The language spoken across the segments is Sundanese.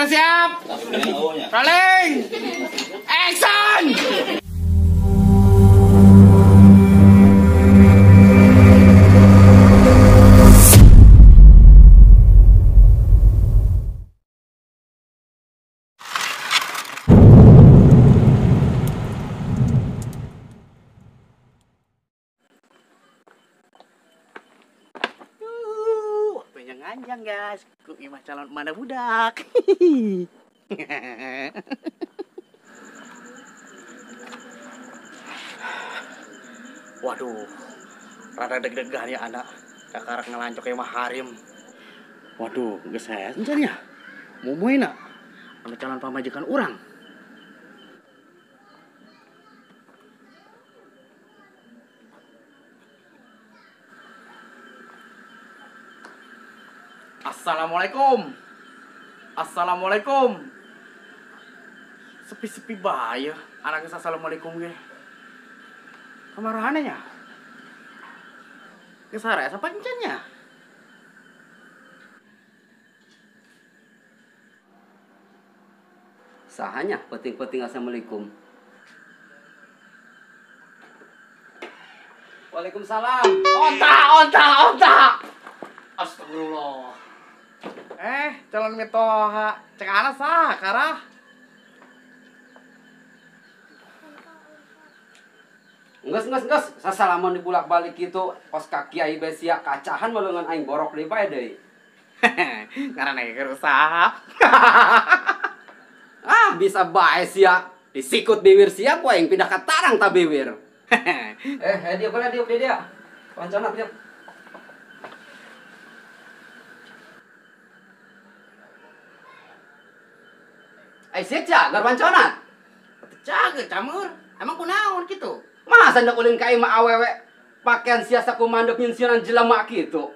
Kamera siap. Rolling. Action. Anjang guys, ku imah calon mana budak. Waduh, rada deg-degan ya anak. Kakarak ngelancok imah harim. Waduh, geus saya encan ya. Mumuy nak, anu calon pamajikan urang. Assalamualaikum. Assalamualaikum. Sepi-sepi bahaya anaknya assalamualaikum ge. Kemarahannya ya? Kesara apa encannya? Sahanya penting-penting assalamualaikum. Waalaikumsalam. Onta, onta, onta. Astagfirullah. Calon mitoha cek anak sah karah. Enggeus. Sasalaman dibulak-balik gitu kos kaki ai besia kacahan malengan aing borok deui bae deui. Ngaran aing keur usaha. Ah, bisa bae sia. Disikut biwir sia ku aing pindah ka tarang ta biwir. Dia boleh diuk dia. Wancana diuk. Ai sia cager wanconat. Cager camur. Emang kunaon kitu? Masa ndak ulin ka imah awewe pakaian sia sakumandek nyinsieunan jelema kitu.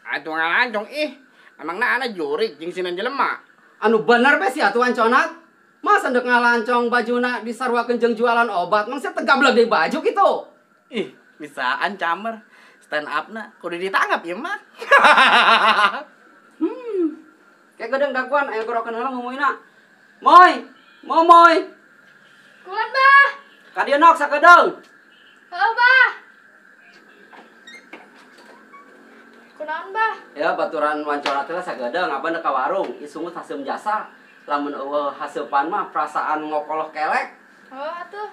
Atuh ngalancong ih. Emangna ana jurik jeung sinan jelema. Anu bener be sia atuh wanconat. Masa ndek ngalancong bajuna disaruakeun jeung jualan obat, mang sia teu gablek deui baju kitu. Ih, bisaan camer. Stand up-na kudu ditanggap ieu mah. Kayak gedeng daguan aya gorokeun heula ngumuina. Moy, momoy. Kulan bah. Ka dieu nok sakedeung. Heuh bah. Kunaon bah? Ya baturan wancora teh sakedeung abah ka warung, isungut haseum jasa. Lamun eueuh haseupan mah perasaan ngokoloh kelek. Heuh atuh.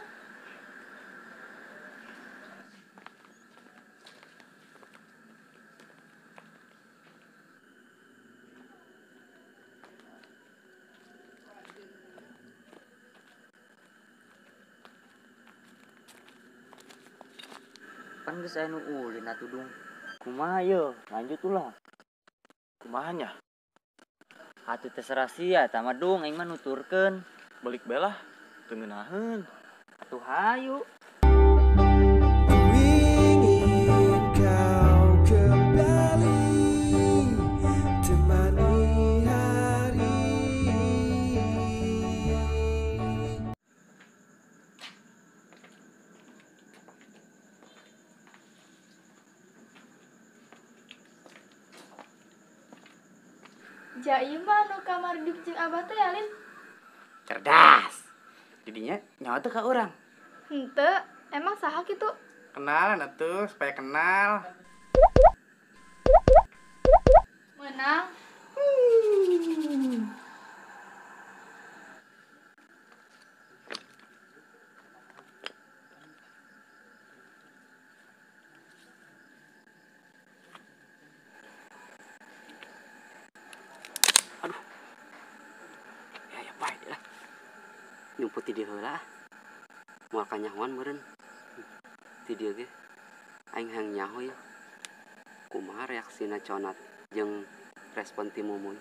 Pan geus aya nu ulin atuh dung. Kumaha ye? Lanjut ulah. Kumaha nya? Atuh terserah sia tah mah dung aing mah nuturkeun. Balik bae lah, teu ngeunaheun. Atuh hayu. Ingin kau kembali temani hari. Ja ieu mah nu kamar diuk jeung abah teh ya, Lin? Cerdas. Jadinya nyawa teh ka urang. Henteu, emang saha kitu? Kenalan atuh supaya kenal. Menang. Nyumput ti dieu heula. Moal kanyahoan meureun. Ti dieu ge aing hayang nyaho yeuh. Kumaha reaksina Conat jeung respon ti Mumuy.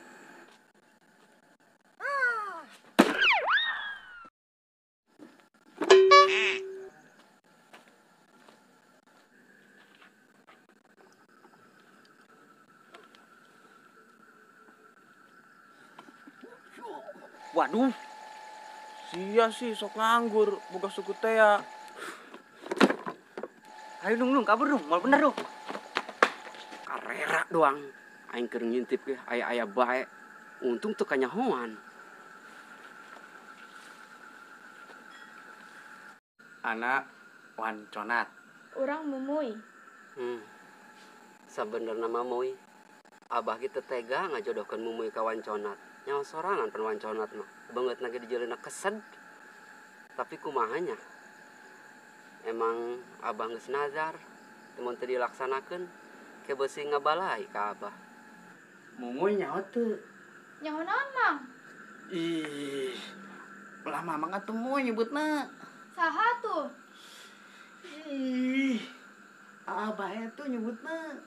Waduh. Sia sih sok nganggur, boga suku teh ya. Ayo dung, kabur dung, mal bener dung. Karera doang, aing keur ngintip ge aya-aya bae. Untung teu kanyahoan. Anak Wanconat. Urang Mumuy. Sabenerna mah Muy, abah ge teu tega ngajodohkeun Mumuy ka Wanconat. Nyawa sorangan pan Wanconat mah. Beungeutna ge dijeleuna kesed. Tapi kumaha nya? Emang abah geus nazar, mun teu dilaksanakeun ke beusi ngabalai ka abah. Mumuy nyaho teu? Nyaho naon, Mang? Ih, ulah mamang atuh Muy nyebutna. Saha tuh? Ih, abah itu nyebutna.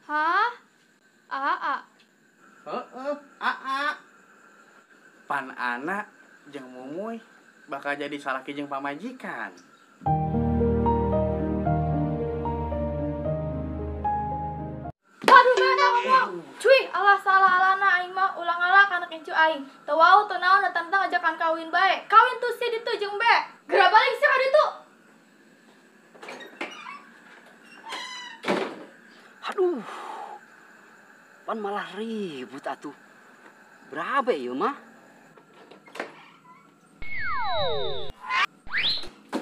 Hah? Aa. Heeh, aa. Pan anak jeung Mumuy bakal jadi salaki jeung pamajikan. Waduh, mana ngomong? Cuy, alah salah alana aing mah ulang ala kana incu aing. Teu wau teu naon tentang ajakan kawin bae. Kawin tuh si ditu jeung be. Geura balik sih ka ditu. Aduh. Pan malah ribut atuh. Berabe ieu mah?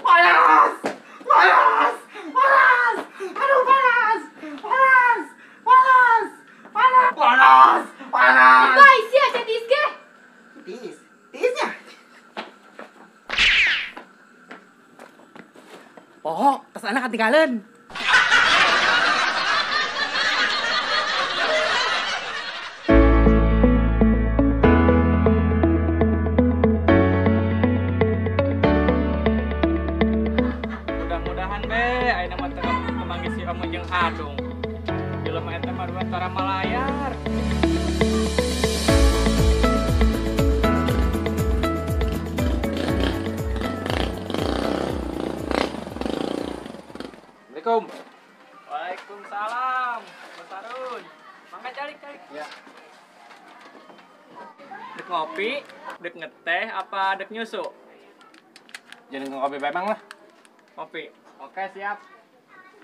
Panas! Panas! Panas! Aduh panas! Panas! Panas! Panas! Panas! Panas! Bae sia jadi ge. Tiis. Tiisnya. Poho, tas anak ketinggalan. Mudah-mudahan be ayeuna mah teu kemanggih si Om jeung Adung. Jelema eta mah dua tara malayar. Assalamualaikum. Waalaikumsalam. Bos Harun. Mangga calik calik. Ya. Dek ngopi, dek ngeteh apa dek nyusu? Jadi ngopi memang lah. Kopi. Oke, siap.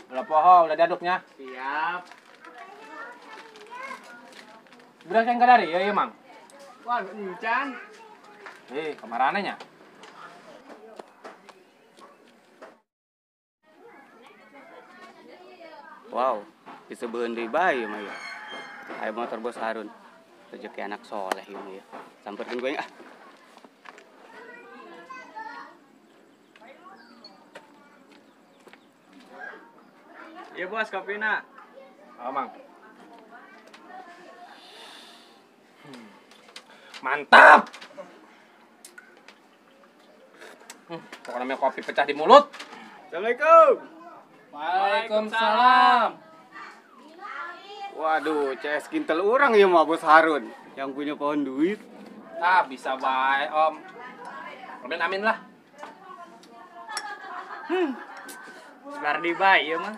Udah poho, udah diaduknya. Siap. Udah yang dari, ya, iya, Mang. Wah, encan. Kemarannya nya. Wow, bisa beuheun deui bae mah ya. Aya motor Bos Harun. Rezeki anak soleh ieu mah ya. Samperkeun gue ah. Iya bos, kopina. Oh, Mang. Mantap. Pokoknya kopi pecah di mulut. Assalamualaikum. Waalaikumsalam. Waduh, CS kintel urang ya mah Bos Harun yang punya pohon duit. Ah, bisa bae, Om. Amin amin lah. Gardi bae ieu mah.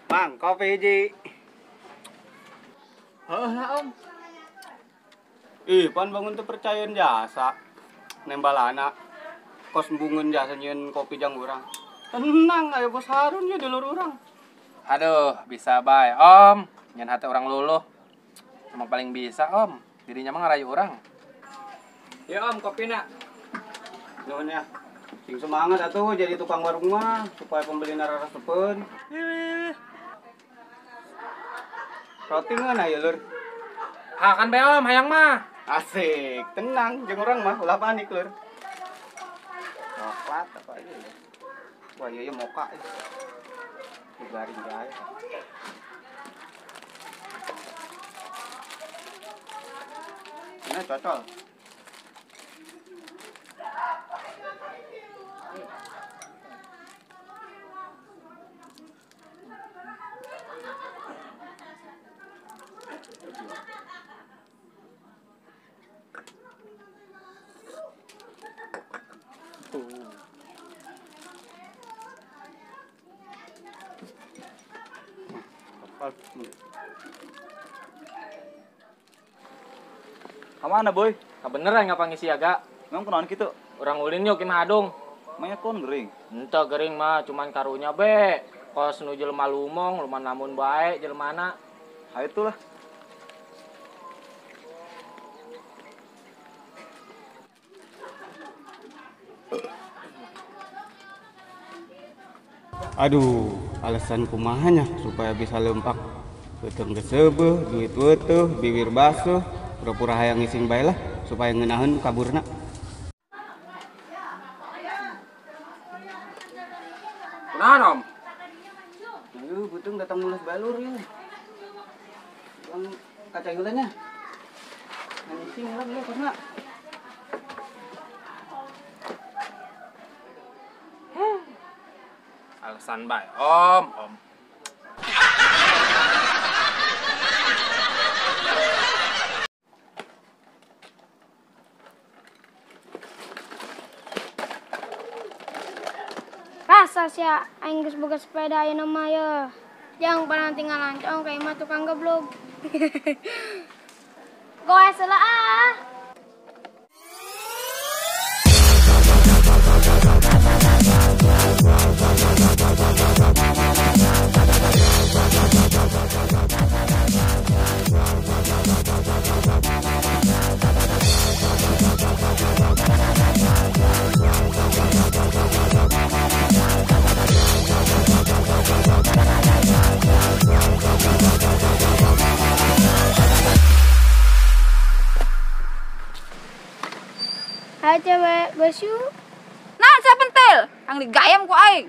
Mang, kopi hiji. Heuh lah, Om. Ih, pan bangun teu percayaan jasa. Nembal anak. Kos bungun jasa nyieun kopi jang urang. Tenang, ayo Bos Harun ya dulur urang. Aduh, bisa bae, Om. Nyen hati orang luluh. Emang paling bisa, Om. Dirinya mah ngarayu urang. Ya, Om, kopina. Nuhun ya. Sing semangat atuh jadi tukang warung mah supaya pembeli nararesepeun. Roti mana ya, Lur? Ah, kan bae, Om, hayang mah. Asik, tenang, jeung urang mah ulah panik, Lur. Coklat apa aja ya? Wah, iya moka. Garing bae. Ini cocol. Kamana, Boy? Kabeneran ngapa ngisi aga? Memang kunaon kitu? Urang ulin yuk imah Adung. Manya kon gering. Ente gering mah cuman karunya be. Kos nu jelema lumong, luman lamun bae jelemana. Ha itulah. Aduh, alasan kumahanya supaya bisa lempak. Beuteung geus seubeuh, duit weutuh, bibir basuh, pura-pura hayang ngising bae lah supaya ngeunaheun kaburna. Kunaon, Om? Aduh, beuteung datang mulus balur ya. Bang kaca heula nya. Ngising lah ya kosna. Alasan bae, Om, Om. Rasa sia aing geus boga sepeda ayeuna mah ye. Jang pernah tinggal lancong ka imah tukang goblok. Goes lah ah. Hai cewek, geus yuk. Nah, saya pentil, ang digayam ku aing.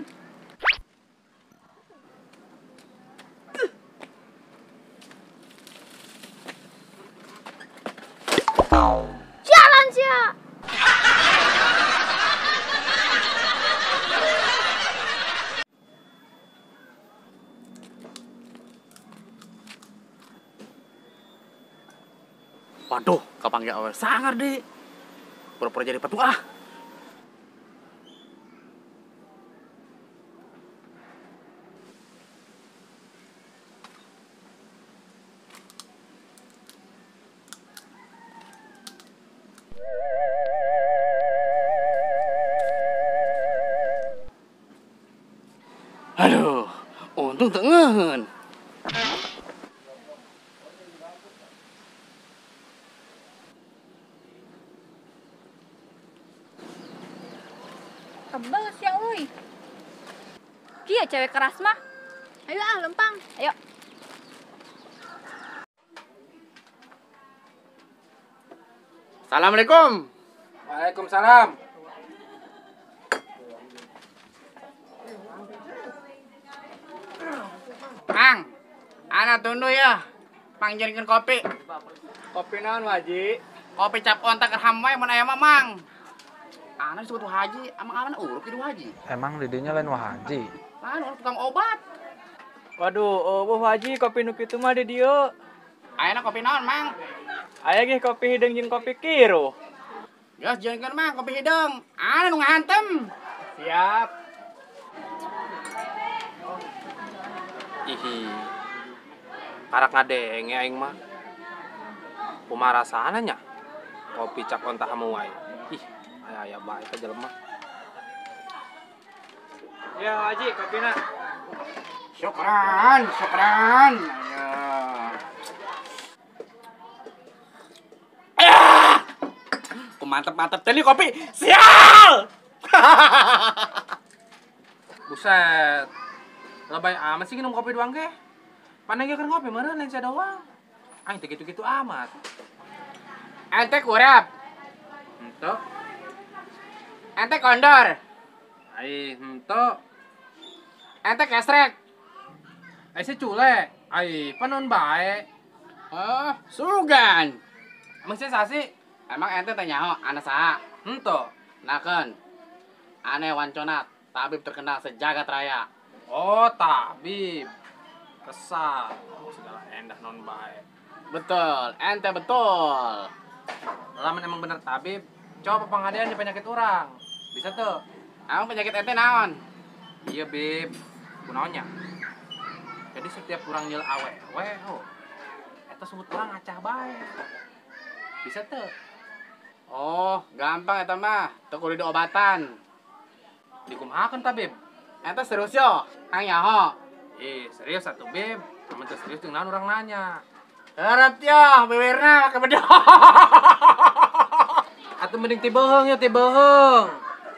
Jalan sia. Waduh, kapanggil awe sangar deh. Pura-pura jadi patung ah. Aduh, untung teu ngeuheun. Kebel sia euy. Kieu cewek keras mah. Ayo ah lempang. Ayo. Assalamualaikum. Waalaikumsalam. Kang, ana tunduh ya. Pangjieunkeun kopi. Kopi naon, Haji? Kopi cap onta keur ham wae mun aya mah, Mang. Ana disebut Haji, emang ana uruk jadi Haji. Emang lidinya lain Haji. Lain uruk tukang obat. Waduh, oh Haji kopi nu kitu mah di dieu. Ayeuna kopi naon, Mang? Aya ge kopi hideung jeung kopi kiruh. Geus jieunkeun Mang kopi hideung. Ana nu ngahantem. Siap. Ihi. Karak ngadenge aing mah. Kumaha rasana nya? Kopi cap onta hamu wae. Ih, aya bae ka jelema. Ya Haji, kopina. Syukran, syukran. Ayo. Ah! Ku mantep-mantep teh kopi. Sial. Buset. Lebay amat sih minum kopi doang ge. Paneng ge keur ngopi meureun lain sia doang. Aing teh kitu-kitu amat. Ente kurap. Henteu. Ente kondor. Ai henteu. Ente kesrek. Ai si cule. Ai panon bae. Oh, sugan. Emang sia sasi? Emang ente teh nyaho ana saha? Henteu. Nakeun. Ane Wanconat, tabib terkenal sejagat raya. Oh, tabib. Kesal. Oh, segala endah non bae. Betul, ente betul. Lamun emang bener tabib, coba pangadian di penyakit orang. Bisa tuh. Emang penyakit ente naon? Iya, Bib. Kunaonnya? Jadi setiap urang nyel awewe, oh. Eta sebut urang ngacah bae. Bisa tuh. Oh, gampang eta mah. Teu kudu diobatan. Dikumahakeun tabib? Ente serius yo? Kang nyaho. Ih, serius atuh, Bib. Amun teu serius jeung naon urang nanya. Harap yo, bibirna make bedog. Atuh mending ti beuheung yo, ti beuheung.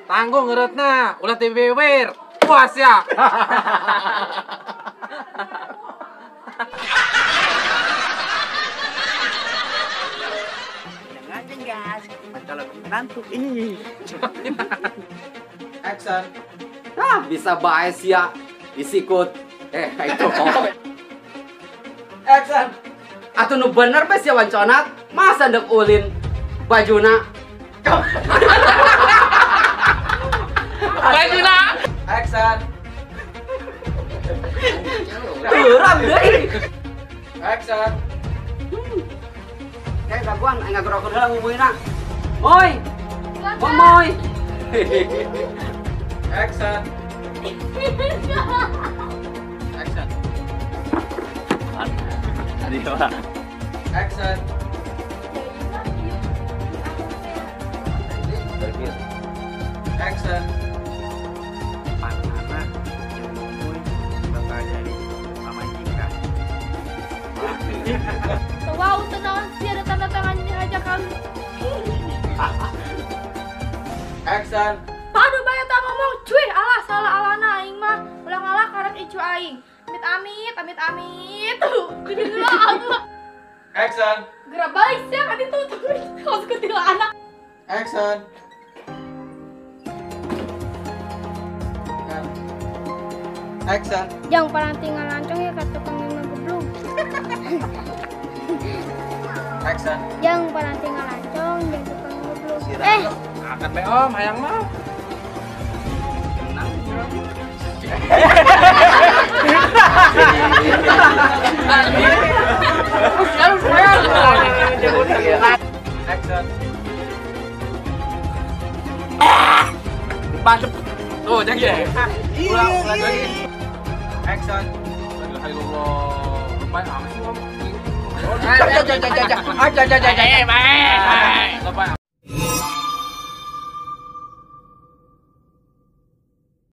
Tanggung ngeureutna, ulah ti bibir. Puas ya. Gas, calon menantu ini. Action. Ah, bisa bae sia disikut. Itu. Action. Atuh nu bener bae sia wanconat, masa deuk ulin bajuna. Bajuna. Action. Turam deui. Action. Kayak gaguan aing ngagorokeun heula ngumuina. Moy. Moy. Action. Action. Tadi apa? Action. Action. Panana jeung Mumuy bakal jadi pamajikan. Wow, tenang sih ada tanda tangannya aja kali. Action. Padu bae tah ngomong, cuy, alah salah alana aing mah. Ulang alah karek icu aing. Amit amit amit amit. Kudu aku. Action. Gerak balik sia kan itu kos anak. Action. Action. Jangan paling tinggal lancong ya kata tukang mah goblok. Action. Jangan paling tinggal lancong, jangan tukang goblok. Akan be om hayang mah. Tenang. Action. Bandep. Tuh, jangan ya. Ulang lagi. Action. La ilaha illallah. Lupa